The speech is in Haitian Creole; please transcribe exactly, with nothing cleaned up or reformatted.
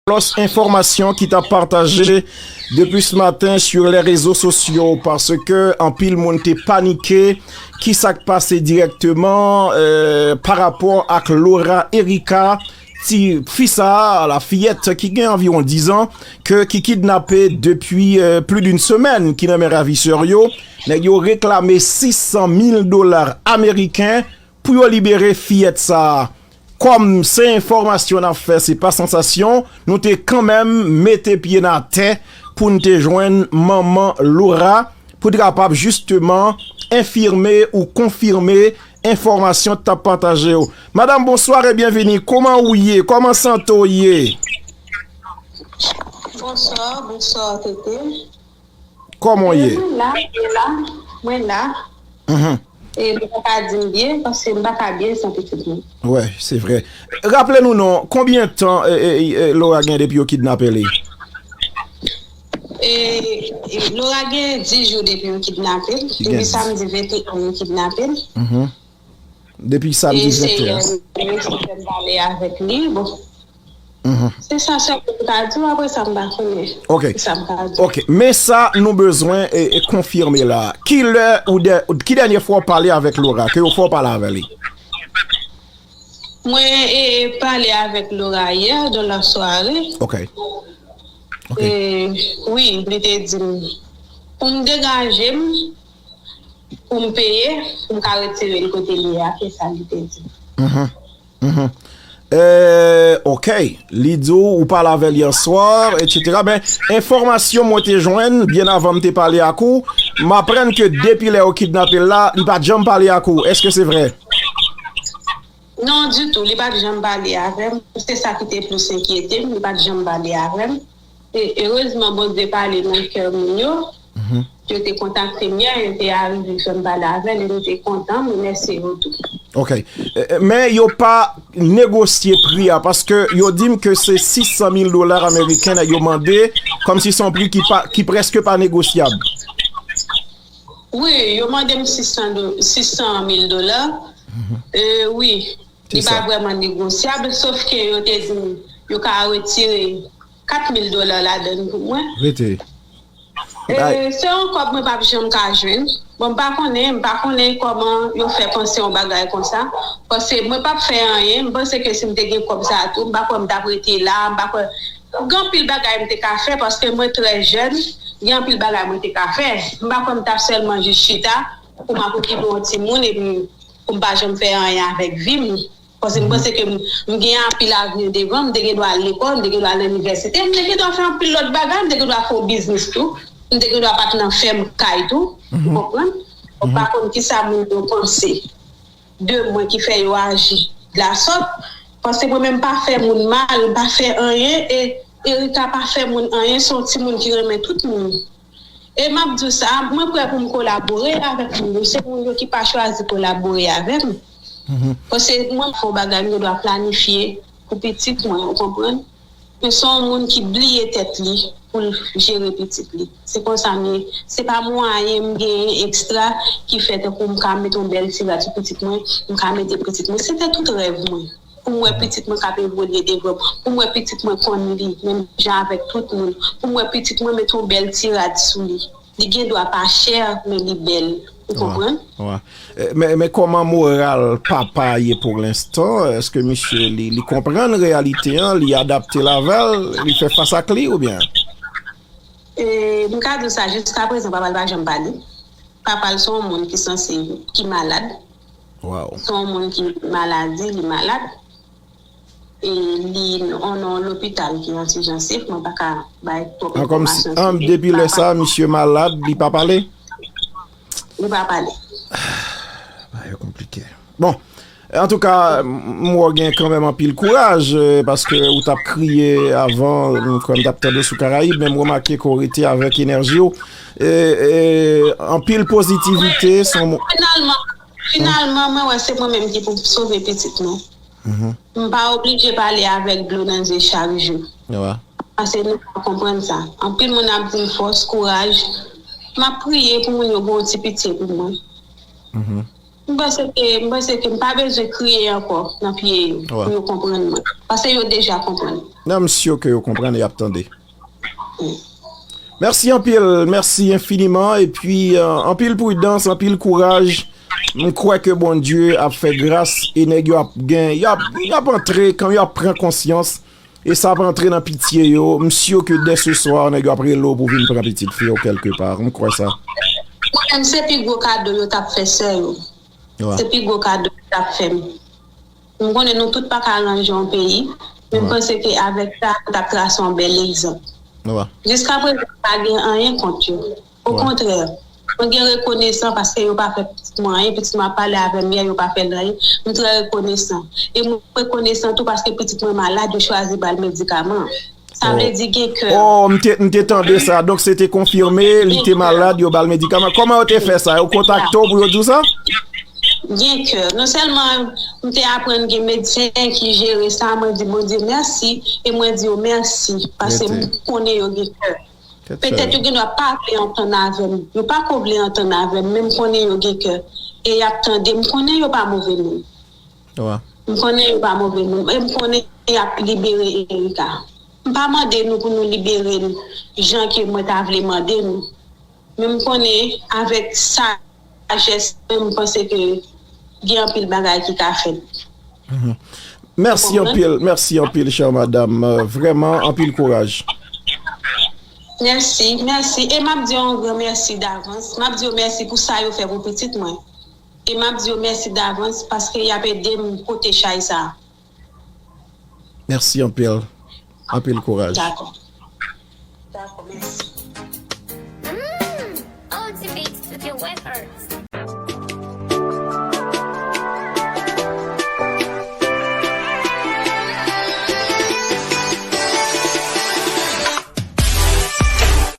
Alò, enfòmasyon ki t ap pataje depi ce matin sur les réseaux sociaux, paske anpil moun te panike. Ki sa k pase dirèkteman, euh, pa rapò ak Laura Erica, ti fi sa a, la fiyèt ki gen anviwon diz an, ke, ki kidnape depi, euh, plus d'une semaine, ki nan men ravisè yo. Nèg yo reklame sis san mil dola ameriken pou yo libere fiyèt sa a. Kòm se enfòmasyon n ap fè, se pa sansasyon, nou te kanmenm mete pye n atè pou n te jwenn manman Laura, pou te kapab jisteman enfime ou konfime enfòmasyon t ap pataje yo. Madam, bonsoir et bienvenue. Kòman ou ye? Kòman sante w ye? Bonsoir, bonsoir, Tete. Kòman w ye? Mwen la, mwen la, mwen la. Mhm. E nou pa ka di m byen, paske m pa ka byen san pitit mwen. Wè, se vre. Raple nou non, konbyen tan, e, e, e, Laura gen depi yo kidnape li? E, e, Laura gen dis jou depi yo kidnape l. Li gen depi dis. Samdi venteyen yo kidnape l. Mhm. Depi samdi venteyen. E se yè m resi fè m pale avèk li. Bon. Mhm. Se sa sèlman m ka di w, apre sa m pa konnen. Ok. Sa m ka di w. Ok, men sa nou bezwen, e, e, konfime la. Ki lè ou dè-, ki dènye fwa w pale avèk Laura, ke yo fè w pale avè li? Mwen, e, pale avèk Laura yè, dans la soirée. Ok. Ok. E, wi, li te di m pou m degaje m, pou m peye, pou m ka retire l kote li ye a, se sa li te di m. Mhm. Mhm. Eh, ok. Li di w, ou pale avè l yè swa, etsetera. Men, enfòmasyon mwen te jwenn, byen avan m te pale ak ou, m aprann ke depi lè yo kidnape l la, li pa t janm pale ak ou. Èske se vre? Non, ditou. Li pa t janm pale avè m. Se sa ki te plis enkyete m. Li pa t janm pale avè m. E erezman, Bondye pale nan kè moun yo. Mhm. Yo te kontakte m yè, yo te arive fè m pale avè l, e nou te kontan, m remèsye yo tou. Ok. E, e, men yo pa negosye pri a, paske yo di m ke se sis san mil dola ameriken nèg yo mande, kòmsi se yon pri ki pa, ki prèske pa negosyab. Wi, yo mande m sis san do-, sis san mil dola. Mhm. E, wi, li pa vrèman negosyab, sof ke yo te di m yo ka retire kat mil dola ladan l pou mwen. Rete. E, se yon kòb mwen p ap janm ka jwenn. Bon, m pa konnen, m pa konnen kòman yo fè panse yon bagay konsa. Paske mwen p ap fè anyen. M panse ke si m te gen kòb sa a tou, m pa kwè m t ap rete la. M pa kwè. Gen anpil bagay m te ka fè paske mwen trè jèn. Gen anpil bagay mwen te ka fè. M pa kwè m t ap sèlman jis chita pou m ap okipe yon timoun epi pou m pa janm fè anyen avèk vi m. Paske m panse ke m, m gen anpil avni devan m, m te gen dwa al lekòl, m te gen dwa al nan inivèsite, m te gen dwa fè anpil lòt bagay, m te gen dwa fè yon biznis tou, m te gen dwa pa t nan fèm kay tou, ou konprann? Ou pa konn kisa moun yo panse de mwen ki fè yo aji de la sòt, paske mwen menm m pa fè moun mal, m pa fè anyen, e Erika pa fè moun anyen, se yon timoun ki renmen tout moun. E m ap di w sa, mwen prè pou m kolabore avèk moun yo. Se moun yo ki pa chwazi kolabore avè m. Mhm. Paske mwen fè yon bagay, m gen dwa planifye pou pitit mwen, ou konprann? Men se yon moun ki bliye tèt li pou l jere pitit li. Se konsa m ye. Se pa mwayen m genyen ekstra ki fè tankou m ka mete yon bèl ti rad sou pitit mwen, m ka mete pitit mwen. Se te tout rèv mwen. Pou m wè pitit mwen k ap evolye devan m, pou m wè pitit mwen konn li, menm jan avèk tout moun, pou m wè pitit mwen mete yon bèl ti rad sou li. Li gen dwa pa chè, men li bèl. Ou konprann? Wi. Eh, men, men kòman moral papa ye pou lenstan? Èske misye, li, li konprann reyalite an, li adapte l avè l, li fè fas ak li oubyen? Eh, m ka di w sa, jiskaprezan, papa l pa janm pale. Papa l se yon moun ki sanse, ki malad. Wow. Se yon moun ki maladi, li malad. E li nan yon lopital ki an ijansif, mwen pa ka bay twòp enfòmasyon sou li. Depi lè sa, misye malad, li pa pale? Li pa pale. Bagay yo konplike. Bon, antouka, m wè w gen kanmenm anpil kouraj, eh, paske ou t ap kriye avan, m kwè m t ap tande w sou Karayib, men m remake ke w rete avèk enèji w. E, e, anpil pozitivite, se yon mo- Finalman, finalman, mwen wè se mwen menm ki pou sove pitit mwen. Mhm. M pa oblije pale avèk dlo nan zye chak jou. Paske nou pa konprann sa. Anpil moun ap di m fòs, kouraj. M ap priye pou moun yo gen yon ti pitye pou mwen. Mhm. M panse ke, m panse ke m pa bezwen kriye ankò nan pye yo pou yo konprann mwen. Paske yo deja konprann. Non, m si ke yo konprann e y ap tande. Mèsi anpil, mèsi enfiniman, epi euh, anpil pridans, anpil kouraj. M kwè ke Bondye ap fè gras e nèg yo ap gen, y ap, y ap antre, kan y ap pran konsyans, e sa ap antre nan pitye yo. M si ke dè se swa, nèg yo ap rele w pou vin pran pitit fi w kèlke pa. M kwè sa. Mwen menm, se pi gwo kado yo t ap fè sè yo. Se pi gwo kado yo t ap fè m. M konnen nou tout pa ka ranje yon peyi, men m panse ke avèk sa, nou t ap trase yon bèl egzanp. Jiskaprezan, pa gen anyen kont yo. Okontrè, mwen gen rekonesan paske yo pa fè pitit mwen anyen, pitit mwen ap pale avè m yè, yo pa fè l anyen. M trè rekonesan. E mwen rekonesan tou paske pitit mwen malad, yo chwazi ba l medikaman. Sa vle di gen kè. Oh, m te, m te tande sa. Donk, se te konfime, li te malad, yo ba l medikaman. Kòman yo te fè sa? Yo kontakte w pou yo di w sa? Gen kè. Non sèlman m te aprann gen medsen ki jere sa, mwen di Bondye mèsi, e mwen di yo mèsi, paske m konnen yo gen kè. Petèt yo gen dwa pa vle antann avè m. Yo pa ko vle antann avè m, men m konnen yo gen kè. E y ap tande. M konnen yo pa move moun. M konnen yo pa move moun. E m konnen y ap libere Erika. M pa mande nou pou nou libere l jan ke mwen ta vle mande nou. Men m konnen avèk sajès mwen, m panse ke gen anpil bagay ki ka fèt. Mèsi anpil, mèsi anpil, chè madanm. Euh, vrèman, anpil kouraj. Mèsi, mèsi. E m ap di yo yon gran mèsi davans. M ap di yo mèsi pou sa yo fè pou pitit mwen. E m ap di yo mèsi davans paske y ap ede m pote chay sa. Mèsi anpil. Anpil kouraj. Dakò. Dakò, mèsi. Mm, Ultimate Studio Records.